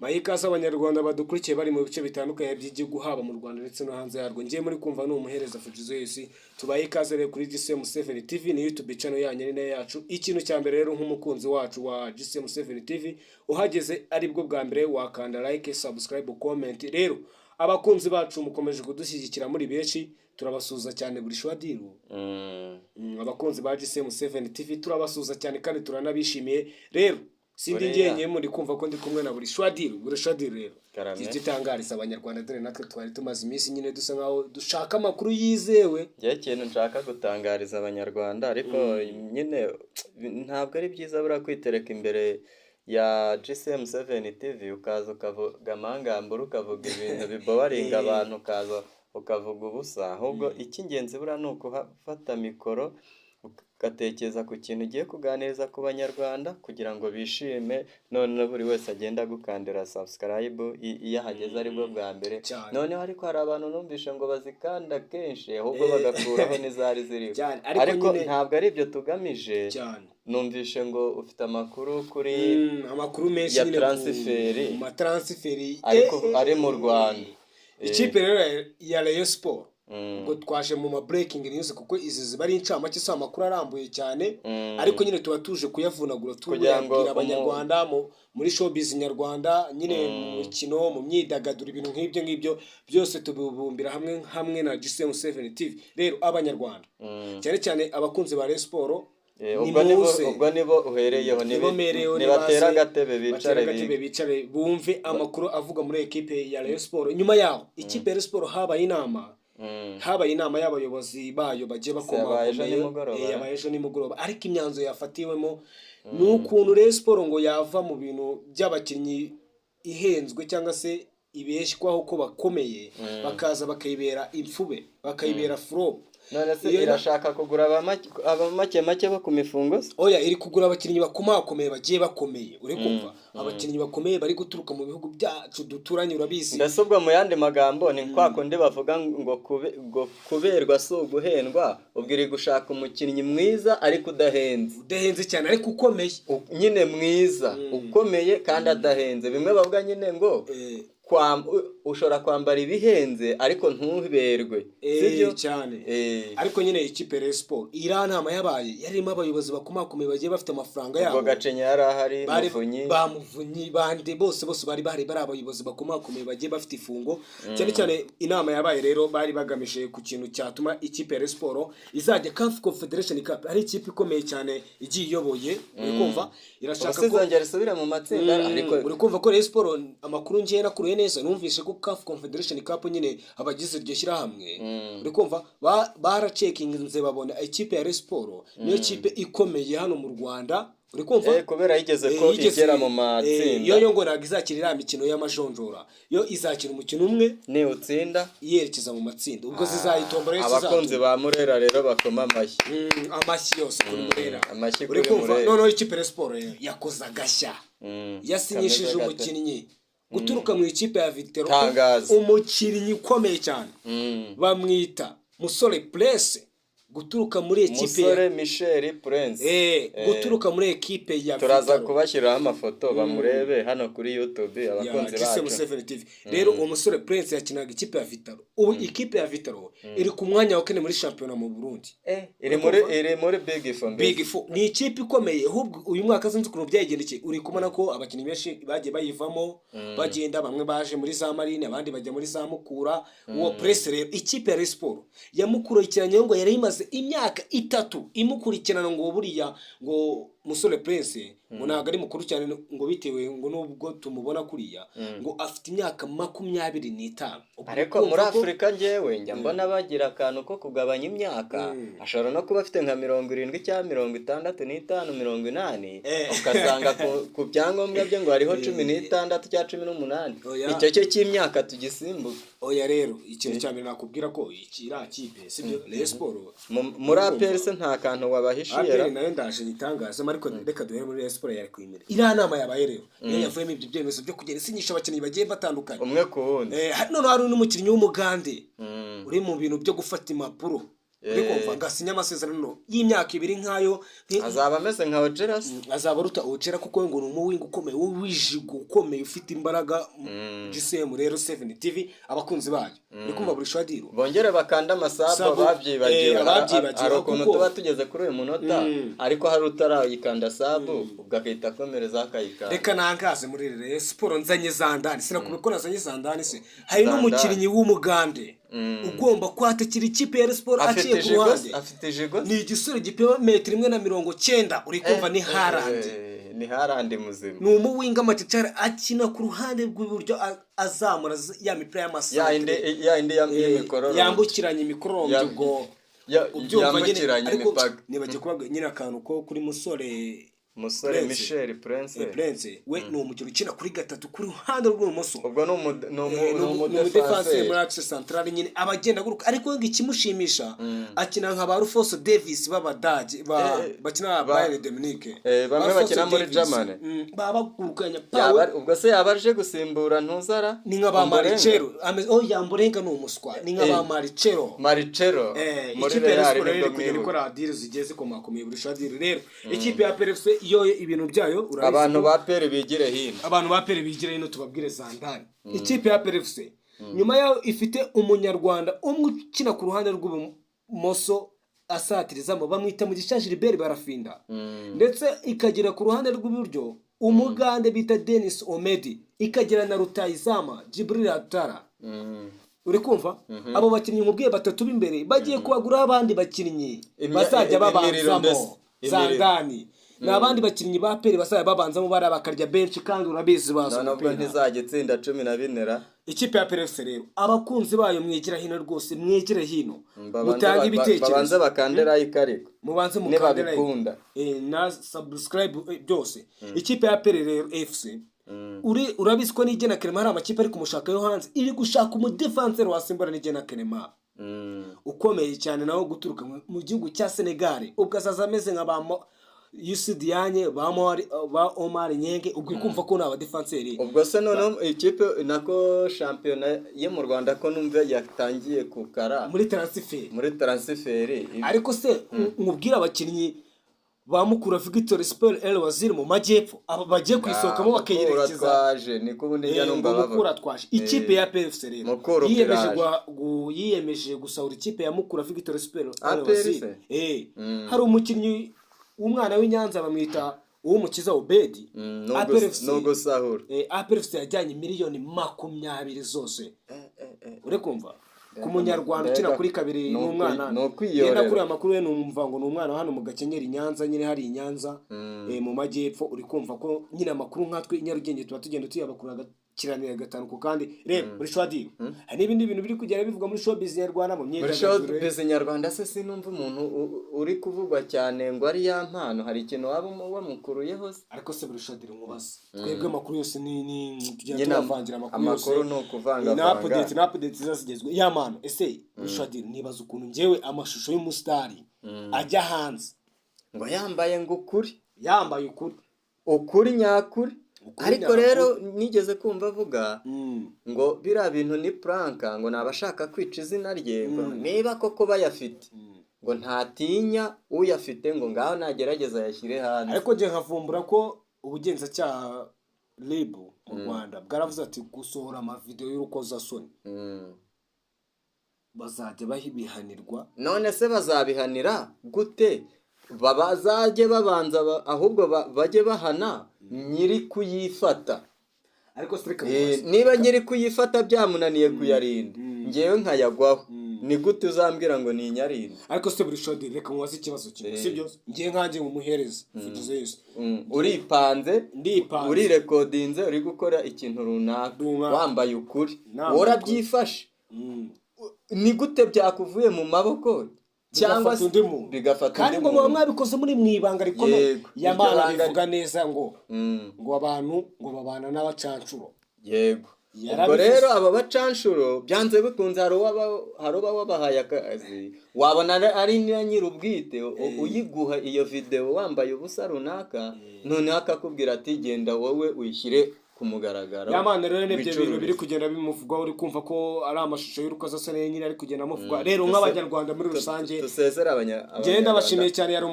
Mayi ikaze Abanyarwanda badukurikiye bari mu bice bitandukanye by'igihugu, haba mu Rwanda ndetse no hanze yarwo. Ngiye muri kumva ni umuhereza Fujizo Yesi. Tubaye ikaze rero kuri GSM7 TV, ni YouTube channel yanyu, ni nayo yacu. Ikintu cya mbere rero, nk'umukunzi wacu wa GSM7 TV uhageze aribwo bwa mbere, wakanda like, subscribe, comment. Rero abakunzi bacu mukomeje kudushyigikira muri benshi, turabasuhuza cyane buri shwadiru. Abakunzi ba GSM7 TV turabasuhuza cyane kandi turanabishimiye. Rero sindi Buriya. njyenyine, muri kumva ko ndi kumwe na buri shwadiru. Buri shwadiru rero, Karame. igitangariza Abanyarwanda, dore natwe twari tumaze iminsi nyine dusa nkaho dushaka amakuru yizewe. Njyewe ikintu nshaka gutangariza Abanyarwanda, ariko nyine ntabwo ari byiza buriya kwitereka imbere ya GSM7 TV, ukaza ukavuga amangambure, ukavuga ibintu bibobaringa abantu, ukaza ukavuga ubusa. Ahubwo icy'ingenzi buriya ni ukufata mikoro, ugatekereza ku kintu ugiye kuganiriza ku Banyarwanda kugira ngo bishime, noneho buri wese agenda agukandira subscribe iyo ahageze aribwo bwa mbere. Cyane. Noneho ariko hari abantu numvishe ngo bazikanda kenshi, ahubwo bagakuraho n'izari ziriho. Cyane, ariko ariko ntabwo ari ibyo tugamije. Cyane. Numvishe ngo ufite amakuru kuri Amakuru menshi ya nyine ku transfer. ku matransfer ariko ari mu Rwanda. Ikipe rero ya Rayon Sport, ubwo twaje mu ma breaking news, kuko izi ziba ari incamake, si amakuru arambuye cyane, ariko nyine tuba tuje kuyavunagura, Kugira ngo tubabwira Abanyarwanda muri showbiz nyarwanda nyine, mu mikino, mu myidagaduro, ibintu nk'ibyo ngibyo byose tubibumbira hamwe hamwe na GSM7 TV. Rero Abanyarwanda, cyane cyane abakunzi ba Rayon Sport, Ubwo nibo nimuze. Ubwo nibo uhereyeho. Nibo merewe. Nibatera agatebe bicare. Batera agatebe bige. Bicare bumve amakuru avuga muri ekipe ya Rayon Sport. Nyuma yaho ikipe ya Rayon Sport habaye inama, habaye inama y'abayobozi bayo bagiye Yabaye ejo bakomakomeye. nimugoroba, eh? Yabaye ejo nimugoroba, ariko imyanzuro yafatiwemo ni ukuntu Rayon Sport ngo yava mu bintu by'abakinnyi ihenzwe cyangwa se ibeshywaho ko bakomeye, bakaza bakayibera imfube, bakayibera flop. None se irashaka kugura abamake make bo ku mifungo se? Oya, iri kugura abakinnyi bakomakomeye, bagiye bakomeye, uri kumva, abakinnyi bakomeye bari guturuka mu bihugu byacu duturanye, urabizi. Mbese ubwo mu yandi magambo ni kwa kundi bavuga ngo ngo kuberwa si uguhendwa. Ubwo iri gushaka umukinnyi mwiza ariko udahenze. Udahenze cyane ariko ukomeye. Nyine mwiza, ukomeye kandi adahenze, bimwe bavuga nyine ngo ushobora kwambara ibihenze ariko ntuberwe. Sibyo? Cyane. Eh. Ariko nyine ikipe ya Rayon Sport, iriya nama yabaye yarimo abayobozi bakomakomeye bagiye bafite amafaranga Ubwo yabo. Gacinya yari ahari? Bari Muvunyi. Ba Muvunyi, bande bose bose bari bahari, bari abayobozi bakomakomeye bagiye bafite ifungo. Cyane cyane inama yabaye rero bari bagamije ku kintu cyatuma ikipe ya Rayon Sport izajya CAF Confederation Cup, ari ikipe ikomeye cyane igiye iyoboye, uri kumva, irashaka Ubuse ko izongera isubire mu matsinda, ariko Uri kumva ko Rayon Sport, amakuru ngiye nakuruye neza, numvise ko CAF Confederation Cup nyine abagize iryo shyirahamwe, uri kumva, baracekinze babona ikipe ya Rayon Sport niyo kipe ikomeye hano mu Rwanda, uri kumva. Kubera yigeze ko igera mu matsinda. Yo ngo ntabwo izakina iriya mikino y'amajonjora, yo izakina umukino umwe Ni utsinda yerekeza mu matsinda, ubwo zizayitombora yo. Abakunzi ba Murera rero bakoma amashyi. Amashyi yose kuri Murera. Amashyi Uri kuri kumva? Murera. Noneho ikipe ya Sport rero yakoze agashya, yasinyishije Kameze gate? umukinnyi guturuka mu ikipe ya Vital'O. Tangaza. Umukinnyi ukomeye cyane, bamwita Musore Prince, guturuka muri ekipe ya Musore Michel Prince. Guturuka muri ekipe ya Turaza Vital'O. kubashyiriraho amafoto bamurebe hano kuri YouTube, Ya abakunzi GSM bacu. 7 TV. Rero uwo musore Prince yakinaga ikipe ya Vital'O. Ubu ikipe ya Vital'O iri ku mwanya wa kane muri shampiyona mu Burundi. Iri muri Big Four mbese. Big Four, ni ikipe ikomeye. Ahubwo uyu mwaka sinzi ukuntu byayigendekeye, uri kubona ko abakinnyi benshi bagiye bayivamo bagenda, bamwe baje muri za Marine, abandi bajya muri za Mukura. Uwo Prince rero ikipe ya Rayon Sport yamukurikiranye, ngo yari imaze imyaka 3 imukurikirana, ngo buriya ngo musore Prince ngo ntabwo ari mukuru cyane, ngo bitewe ngo nubwo tumubona kuriya, ngo afite imyaka 25. Ubwo Ariko urumva muri ko Afurika njyewe njya mbona bagira akantu ko kugabanya imyaka. Ashobora no kuba afite nka 70 cyangwa 65, 80, ugasanga ku byangombwa bye ngo hariho 16 cyangwa 18. Oya. Icyo cyo cy'imyaka tugisimbuka. Oya, rero ikintu cya mbere nakubwira ko iki iriya kipe, sibyo, Rayon Sport Muri APR se nta kantu wabahishiye? APR nayo ndaje nyitangazemo, ariko reka duhere muri Rayon Sport. Yari kwimira iriya nama yabaye rero niyo yavuyemo ibyo byemezo byo kugenda isinyisha abakinnyi bagiye batandukanye. Umwe ku wundi. Noneho hari n'umukinnyi w'Umugande uri mu bintu byo gufata impapuro. Uri kumva ngo asinye amasezerano y'imyaka 2 nk'ayo Azaba ameze nka Ojera se? Azaba aruta Ojera, kuko we ngo ni umuwinga ukomeye w'ijigo ukomeye ufite imbaraga. GSM rero 7 TV, abakunzi bayo, uri kumva buri shwadiro Bongere bakande amasabu. Sabu, Ababyibagiwe. Ababyibagiwe, Hari ukuntu tuba tugeze kuri uyu munota, ariko hari utarayikanda sub, ubwo agahita akomereza akayikanda. Reka nangaze muri Rayon Sport nzanye zandani, sinakubwiye ko nazanye zandani se? Hari Zandani. n'umukinnyi w'umugande ugomba kwatakira ikipe ya Rayon Sport Afite aciye ku ijigo? ruhande. Afite ijigo? Ni igisore gipima metero 1.90, uri kumva ni Haaland. Ni Haaland muzima. Ni umuwinga amacicari, akina ku ruhande rw'iburyo, azamura ya mipira y'amasantere. Ya yindi y'imikororombya. Yambukiranya imikororombya ubwo ubyumva nyine. Yambukiranya Ariko imipaka. nibagiye kubabwira nyine akantu ko kuri musore Musore Prince. Michel Prince. Prince we ni umukino ukina kuri gatatu ku ruhande rw'ibumoso. Ubwo ni Ni ni umudefanseri muri umudefanseri. axe central nyine, aba agenda aguruka, ariko ngo ikimushimisha akina nka ba Alphonso Davies b'Abadage bakina Bayern de Munich. Bamwe Ba Alphonso bakina muri Davies, Germany. Baba bagurukanya Yaba pawe. Ubwo se yaba aje gusimbura ntuzara Ni nka ba Ombolenga? Marcelo. Oh, Yamborenga ni umuswa, ni nka ba Marcelo. Marcelo muri Ikipe ya Real Rayon Sport rero nibwo iri kugenda mwibuka. ikora deal zigiye zikomakomeye buri shadiri. Rero ikipe ya APR FC yo ibintu byayo urabizi Abantu ba APR bigire hino. Abantu ba APR bigire hino, tubabwire zandani. Ikipe ya APR FC nyuma yaho ifite umunyarwanda umwe ukina ku ruhande rw'ibumoso asatirizamo, bamwita Mugisha Gilbert Barafinda, ndetse ikagira ku ruhande rw'iburyo umugande bita Denis Omedi, ikagira na rutayizama Jibril Atara. Uri kumva abo bakinnyi nkubwiye batatu b'imbere bagiye kubaguraho abandi bakinnyi bazajya Imiriro babanzamo. mbese, imiriro. Zandani ni abandi bakinnyi ba APR bazajya babanzamo, bariya bakarya benshi, kandi urabizi bazi None ubwo umupira. ntizajya itsinda 14 ra? Ikipe ya APR FC rero, abakunzi bayo, mwigira hino rwose, mwigire hino, Babanze mutange ibitekerezo. Babanze bakande like ariko. Mubanze mukande like. Nibabikunda. Na subscribe, byose. Ikipe ya APR rero FC, uri urabizi ko Niyigena Clement hari amakipe ari kumushaka yo hanze, iri gushaka umudefanseri wasimbura Niyigena Clement ukomeye cyane nawe guturuka mu gihugu cya Senegal. Ubwo azaza ameze nka ba Youssou Diagne, ba Omar Gning, ubwo uri kumva ko ni abadefanseri. Ubwo se noneho ikipe nako shampiyona yo mu Rwanda ko numva yatangiye kukara muri transfer. Muri transfer. Ariko se nkubwire abakinnyi ba Mukura Victory Sport El Waziri mu majyepfo, aba bagiye kuyisohokamo Mukura bakeyerekeza twaje, niko ubundi njya numva ngo bavuga. Mukura twaje. Ikipe ya APR FC rero Mukura yiyemeje piraje. yiyemeje gusahura ikipe ya Mukura Victory Sport El APR Waziri. se? Hari umukinnyi w'umwana w'Inyanza bamwita Uwumukiza Obedi. APR FC Ni ugusahura. APR FC yajyanye miliyoni 20 zose, uri kumva, ku munyarwanda ukina kuri kabiri. Ni Ni umwana ni ukwiyorera. yenda kuri aya makuru ye, numva ngo ni umwana wa hano mu Gakenyeri i Nyanza nyine, hari i Nyanza mu majyepfo. Uri kumva ko nyine amakuru nkatwe i Nyarugenge tuba tugenda tuyabakura agakiranira gatanu ku kandi. Reba muri shwadiro hari n'ibindi bintu biri kugenda bivugwa muri showbiz nyarwanda, mu Muri myidagaduro. showbiz nyarwanda se sinumva umuntu uri kuvugwa cyane ngo ari ya mpano, hari ikintu waba wamukuruyeho se? Ariko se buri shwadiro nkubaze, twebwe amakuru yose ni tugenda Nyine tuyavangira amakuru yose. Amakuru ni ukuvangavanga. Na update ziza zigezwe ya mpano. Ese buri shwadiro, nibaza ukuntu njyewe amashusho y'umusitari ajya hanze ngo yambaye ngo ukuri, yambaye ukuri, ukuri nyakuri. Ukuri Ariko nyakuri. rero nigeze kumva avuga ngo biriya bintu ni prank, ngo ni abashaka kwica izina rye, ngo niba koko bayafite ngo ntatinya uyafite, ngo ngaho nagerageza ayashyire hanze. Ariko njye nkavumbura ko ubugenzacyaha RIB mu Rwanda bwaravuze ati gusohora amavidewo y'urukozasoni bazajya babihanirwa. None se bazabihanira gute? Bazajye babanza ahubwo bajye bahana nyiri kuyifata. Ariko se reka mubaze. Niba nyiri kuyifata byamunaniye kuyarinda, ngewe nkayagwaho, ni gute uzambwira ngo ni inyarinde? Ariko se buri shodi, reka mubaze ikibazo kimwe, sibyo? Ngiye nkanjye mumuhereze vugize yose. Uripanze. Ndipanze. Urirekodinze, uri gukora ikintu runaka, Runaka. wambaye ukuri, Nambaye wowe urabyifashe. Ni gute byakuvuye mu maboko cyangwa bigafata se undi muntu, bigafata kandi undi ngo muba muntu? mwabikoze muri mu ibanga rikomeye. Yego, iryo Yamana banga bivuga neza ngo ngo abantu ngo babana n'abacanshuro. Yego, ubwo Yarabivuze. rero aba bacanshuro byanze bikunze hari uba wabahaye akazi, wabona ari na nyir'ubwite uyiguha iyo videwo wambaye ubusa runaka, noneho akakubwira ati genda wowe uyishyire ku mugaragaro. Yamana rero n'ibyo bintu biri wicururize. kugenda bimuvugwaho, uri kumva ko ari amashusho y'urukozasoni nyine ari kugenda amuvugwa. Rero Tuse- nk'Abanyarwanda muri rusange, Dusezere ngenda Abanyarwanda. bashimiye cyane, yari